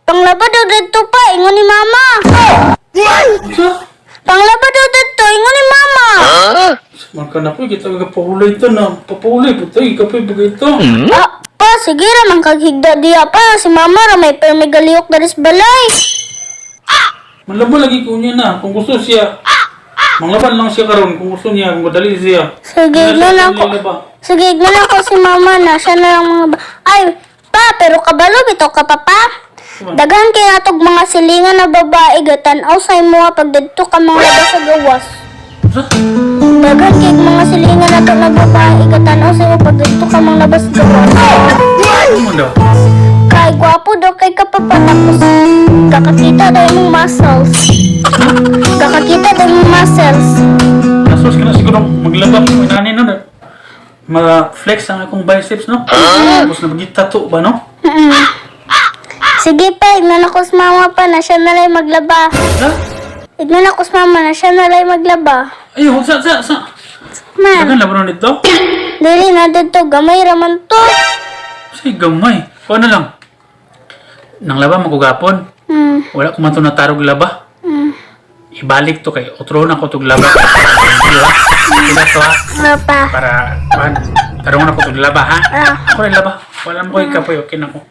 Panglaba daw dito pa, ingon ni mama. Sa? Panglaba daw dito, ingon ni mama. Man ka na po, kita ka paulay ito na. Papaulay, putay, kapoy bagay ito. Ah, pa, sige ra man kaghigda diya pa. Si mama ra may permi galihok diri sa balay. Manlaba lagi ko niya na. Kung gusto siya, manglaban lang siya karon kung gusto niya, kung madali siya. Sige, Wala na siya ako. nilaba. Sige, na ako si mama na. Siya na lang mga Ay, pa, pero kabalo bitaw ka pa pa. Daghan kay natog mga silingan na babae gatan-aw sa imo pag didto ka mga labas sa gawas. Sa? Daghan kay mga silingan nato na babae gatan-aw sa imo pag didto ka mga labas sa gawas. Ano man daw? Kay gwapo daw kay ka pa pa, tapos kakakita daw imong muscles. Kakakita daw imong muscles. Nasos ka na siguro maglaba ko inani no. Ma-flex ang akong biceps no. Tapos na magitato ba no? Sige pa, ignan ako sa mama pa na siya na lang maglaba. Ha? Ignan ako sa mama na siya na lang maglaba. Ay, sa sa sa. Man, Dagan labo nito. dili na dito, gamay raman to. Say gamay. Kuha na lang. Nang laba magugapon. Wala ko man to natarog laba. Ibalik to kay otro na ko tog laba. Di ba? Sila to ha. Ano pa? Para kuan tarong na ko tog laba ha. Ah. Ako rin laba. Wala mo koy kapoy okay na ko.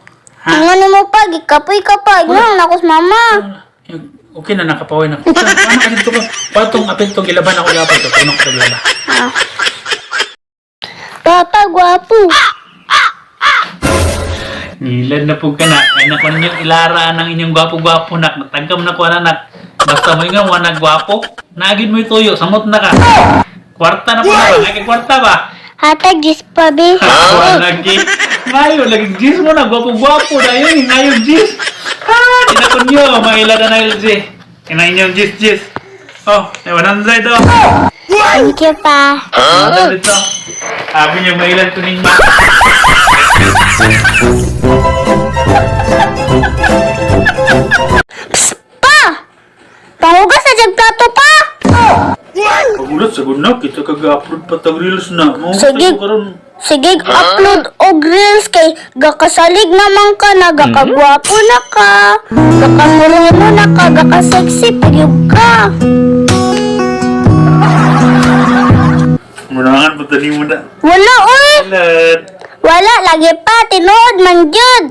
Ha? Ang ano mo pa, gikapoy ka pa, ignan ako sa mama. Okay na nakapaway na ko. Ano ka dito ko? Patong apil tong gilaban ako gapon to tunok tog laba. Ah. Papa, gwapo. Nilan na po ka na. Ay nako ninyong ilara ng inyong gwapo-gwapo nak. Natagkam na ko anak. Basta mo nga wala gwapo. Naagin mo ituyo. Samot na ka. Kwarta na po na ba? Ay, kwarta ba? Hatag, gis pa, be. Wala lagi. Ngayon, lagi gis mo na. Gwapo-gwapo na yun. Ngayon, gis. Ah, di na ko niyo. Maila na na LG. Kinain niyo gis, gis. Oh, may 100 oh. Thank you pa. 100 ito. Sabi niya, mailan ko ninyo. Pa! Pangugas na dyan plato pa! Pagulat, sagod na. Kita kag-upload pa tag reels na. Sige. Sige, upload og reels kay gakasalig naman ka na, gakagwapo na ka, gakamurino na ka, gakasexy pagyug ka. Munahan pa tani mo na. Wala oy! Ilan. Wala lagi pa tinuod man jud.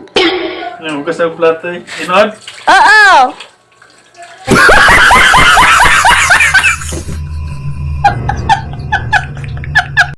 Ano ka sa plato eh? Inod? Oo.